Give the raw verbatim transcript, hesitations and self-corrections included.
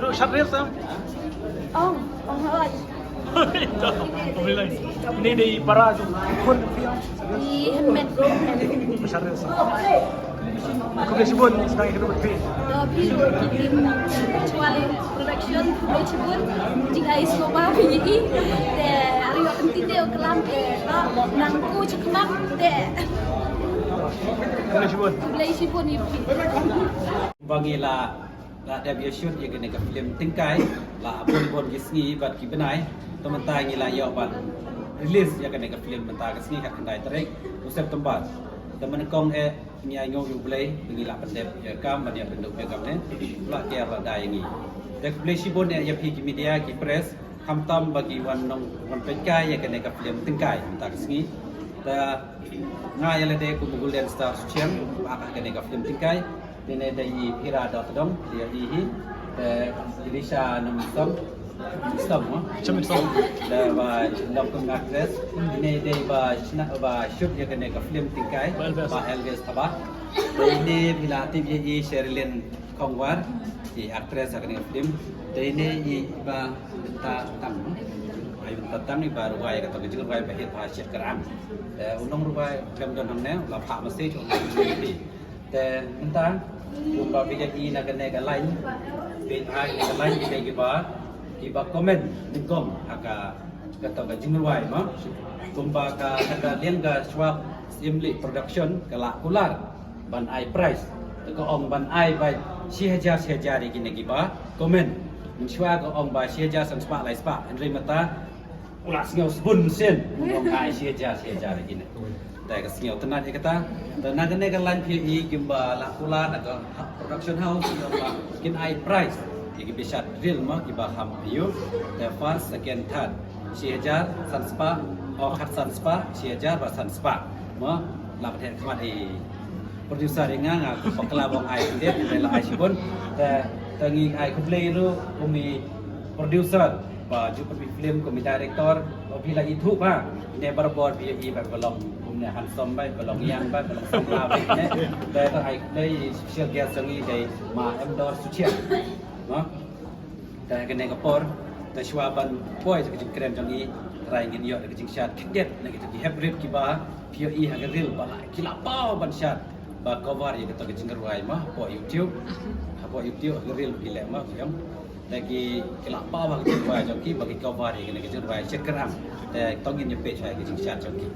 Ruh shad reel sam. Ong, ong hawai. Ni dei para tu. Khun phi ong. Ni hynmen. Shad reel sam. Khublei shibun sdang ïa ka duh phi. Ïa phi ruh ki team Chwal Production, khublei shibun. Jingai sngewbha phi ïa i. Te ari wa kynti te u klam te nang ku chakmak te. Khublei shibun. Khublei shibun ïa phi. Ba ngi la, la dep ïa shoot ïa kane ka film Tyngkai la bun bun ki sngi bad ki bnai. Te mynta ngi la ïoh ban release ïa kane ka film mynta ka sngi khatkhyndai tarik u September. Te mynnyngkong eh ngi ainguh ïa U Blei ba ngi la pyndep ïa ka kam ban ïa pynduh ïa ka kam ne. La ker la dei ïa ngi. Te khublei shibun eh ïa phi ki media ki press. Khamtam ba ki wan nong wan peit kai ïa kane ka film Tyngkai mynta ka sngi. Te nga ïa lade kum u Golden Star Suchiang ba ka kane ka film Tyngkai. Te ne dei i Hira Dotdong, dei i hi. Te Irisha Nongsom. Som, ha? Som, som. Da ba long kum actress. Te ne dei ba shna ba shoot ïa kane ka film Tyngkai. Ba Elvis. Ba Elvis Thabah. Te ne phi la tip ïa i Sherilyn Khongwar, i actress ha kane ka film. Te ne i ba Bynta Tang. Ai Bynta Tang i ba rwai ka tong ka jingrwai ba hit ba Shet Kyrang. Eh, u nong rwai kam don hangne, la phah message u nong rwai. Te mynta kumba phi ïa i na kane ka line, phi ai na ka line ki dei kiba, kiba comment nyngkong ha ka, ka tong ka jingrwai mo. Kumba ka, ka liang ka Shwa Assembly Production ka la kular ban ai prize. Te ka ong ban ai ba shi hajar shi hajar ïa kine kiba comment. Mynshuwa ka ong ba shi hajar san spah lai spah. Hynrei mynta u la sngew sbun sien, u ong ai shi hajar shi hajar ïa kine. Te ka sngew tynnat ïa kata. Te na kane ka line phi i kumba la kular na ka ha-, production house, kumba kin ai prize ïa ki ba shad reel mo, kiba kham ïa u. Te first, second, third. Shi hajar san spah, oh, khat san spah, shi hajar bad san spah. Mo, la pyntheh khmat i producer ïa nga, nga bakla ba ong ai khyndiat, hynrei la ai shibun. Te, te ngi ai khublei ruh kum i producer ba ju pynmih film, kum i director ba phi la ithuh ba ne barabor phi ïa i ba long kumne handsome ba, ba long ïang ba, ba long samla ba ne. Te, te ai khublei, special guest jong ngi dei Ma Emdor Suchiang. Mo. Te ha kane ka por, te shuwa ban poi sha ka jingkren jong i, trai ngin ïoh da ka jingshad khyndiat na kita ki hep rit kiba phi ïoh i ha ka reel ba la, ki la paw ban shad ba cover ïa kata ka jingrwai mo, hapoh YouTube, hapoh YouTube ha ka reel ki leh mo, ki ong. Te ki, ki la paw ha ka jingrwai jong ki ba ki cover ïa kane ka jingrwai Shet Kyrang. Te to ngin ïa peit shuwa ïa ka jingshad jong ki.